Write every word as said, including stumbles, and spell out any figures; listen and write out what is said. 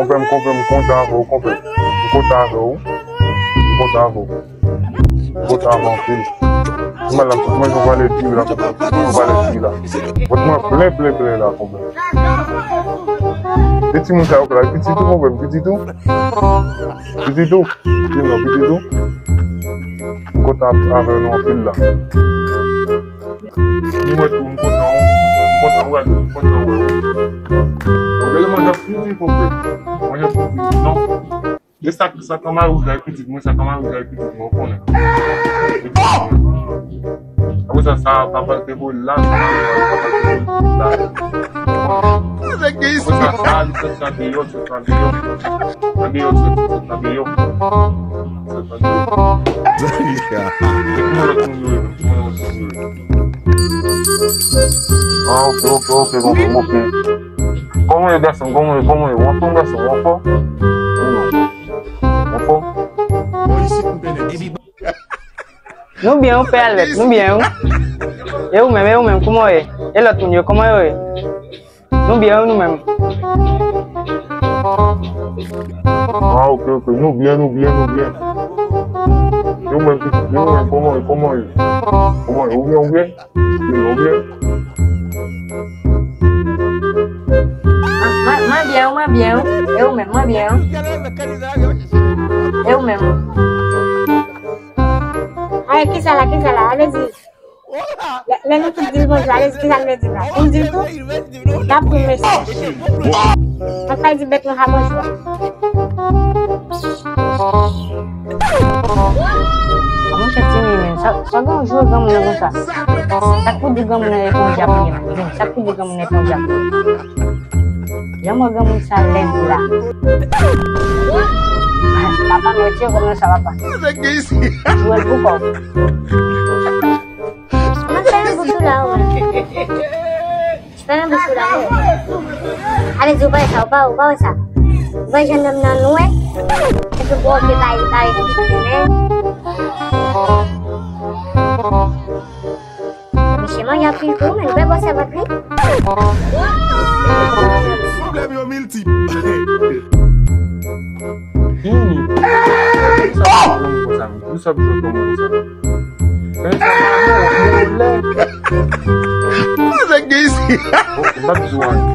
Konpè m, konpè m, kontan avè w, konpè. M kontan avè w. M kontan avè w. M kontan avè w anpil. M al la, mwen, mwen pale di la, mwen pale di la. Vant mwen plen, plen, plen la, konpè. E timoun sa yo k la, pitit ou, konpè m, pitit ou? Pitit ou? Di non, pitit ou? M kontan avè nou anpil la. M wè tou, m kontan, m kontan wè, m kontan wè. Gade manje ap fini, konpè. Manje ap fini, non. E sa, sa kanmarij la, pitit mwen, sa kanmarij la, pitit mwen, ou konnen. Apre sa, sa, papa te voye la, sa, papa te voye la. Apre sa, sa, li fè sa deyò, sa deyò. Sa deyò, sa, sa deyò. Sa deyò. Kòman lòt moun yo ye? Kòman lòt moun yo ye? Ah, ok, ok, ok, ok, ok. Kòman ye, gason? Kòman ye? Kòman ye? Ou anfòm, gason? Ou anfòm? Ou anfòm? Nou byen, ou pè Albert, nou byen, ou. E ou menm, e ou menm, kòman w ye? E lòt moun yo, kòman yo ye? Nou byen, wi, nou menm. Ah, ok, ok. Nou byen, nou byen, nou byen. Nou menm, nou menm, kòman, kòman ye? Kòman ye? Ou byen, ou byen? Ou byen, ou byen? Mwen, mwen byen, mwen byen, wi. E ou menm, mwen byen, wi. E ou menm? Ay, kisa la, kisa la? Ale di. Lè, lè nou tout di l bonjou, ale di kisa l vle di la. Pou m di l tou, n ap pou mesye. Mwen fè di bèt nou sa bonjou. A monchè Tini, men, sa, sa gen yon jou granmoun nan konsa. Sa k pou di granmoun nan eponj ap ye, men. Sa k pou di granmoun nan eponj ap ye. Jan mwen granmoun sa lèd la. Papa, mwen retire kòb nan sa, papa. Jwèl pou kòb. Mwen fè yon bout sou la, wè. Fè yon bout sou la, wè. Ale di, ou pa wè sa, ou pa, ou pa wè sa. Ou pa wè jan nonm nan nwè? Epi gwo pye pa, pa ekspike, men. Misye manje anpil tou, men ou pa wè gwosè vant li? Pwoblèm yo miltip. Vini. Sa pa bon konsa. Ou sa pou jwe kòman konsa? Men sa pa bon, ou lè. Sa gen isi. Bon, m p ap di w anyen.